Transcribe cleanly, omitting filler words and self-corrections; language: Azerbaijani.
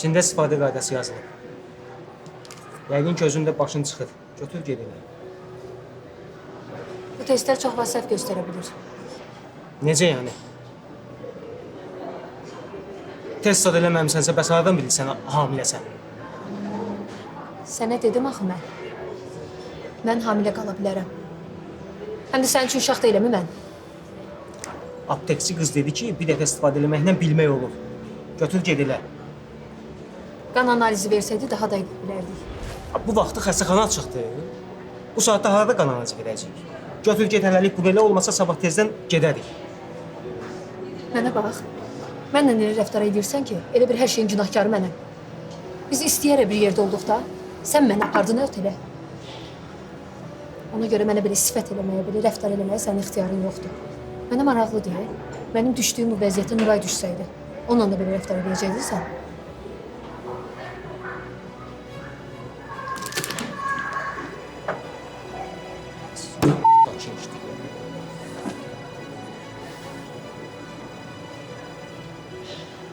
İçində istifadə qaydası yazılıb. Yəqin ki, özün də başın çıxır. Götür ged elə. Bu testlər çox vaxt səhv göstərə bilir. Necə yəni? Test zad eləməmisənsə, bəs hardan bilirsən hamiləsən? Sənə dedim axı mən. Mən hamilə qala bilərəm. Həm də sənin üçün uşaq deyiləm mən. Aptekçi qız dedi ki, bir dəfə istifadə eləməklə bilmək olur. Götür ged elə. Qan analizi versəydi daha dəqiq bilərdik. Bu vaxtı xəstəxana açıqdır. Bu saatda harada qan analizi verəcəyik? Götür get hələlik bu belə olmasa sabah tezdən gedərik. Mənə bax. Mənlə elə rəftar edirsən ki, elə bir hər şeyin günahkarı mənəm. Biz istəyərək bir yerdə olduq da, sən məni apardın otelə. Ona görə mənə belə sifət eləməyə, belə rəftar eləməyə sənin ixtiyarın yoxdur. Mənə maraqlıdır. Mənim düşdüyüm bu vəziyyətə Nuray düşsəydi, onunla da belə rəftar edəcəkdin sən.